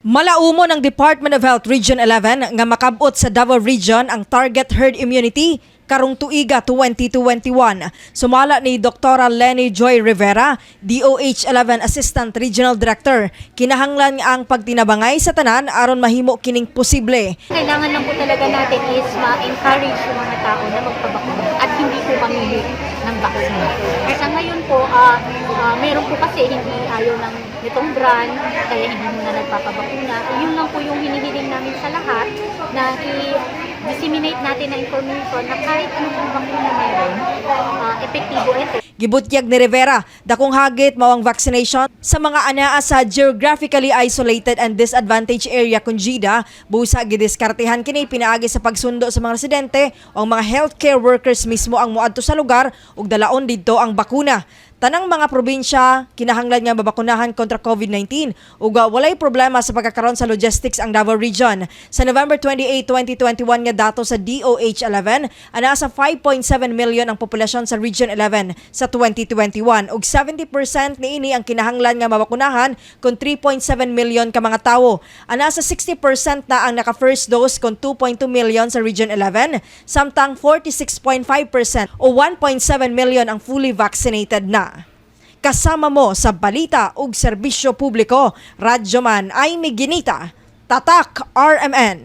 Malaumo ng Department of Health Region 11 nga makabot sa Davao Region ang target herd immunity karong tuiga 2021. Sumala ni Dr. Lenny Joy Rivera, DOH 11 Assistant Regional Director, kinahanglan nga ang pagtinabangay sa tanan aron mahimo kining posible. Kailangan lang po talaga natin is ma-encourage yung mga tao na magpabakuna at hindi po mamili ng vaccine. Sa ngayon po, meron po kasi hindi ayaw ng nitong brand, kaya hindi muna nagpapabakuna. Yun lang po yung hinihiling namin sa lahat na i-disseminate natin na information na kahit anong pong bakuna meron, epektibo ito. Gibutyag ni Rivera, dakong hagit mao ang vaccination sa mga anaa sa geographically isolated and disadvantaged area kung GIDA, busa gidiskartehan kini pinaagi sa pagsundo sa mga residente o ang mga healthcare workers mismo ang moadto sa lugar ug dalaon didto ang bakuna. Tanang mga probinsya kinahanglan nga mabakunahan kontra COVID-19 ug walay problema sa pagkakaroon sa logistics ang Davao Region. Sa November 28, 2021 nga dato sa DOH 11, anaa sa 5.7 million ang populasyon sa Region 11 sa 2021 ug 70% niini ang kinahanglan nga mabakunahan kon 3.7 million ka mga tawo. Anaa sa 60% na ang naka first dose kon 2.2 million sa Region 11, samtang 46.5% o 1.7 million ang fully vaccinated na. Kasama mo sa balita ug serbisyo publiko, Radyoman Aimee Ginita, Tatak RMN.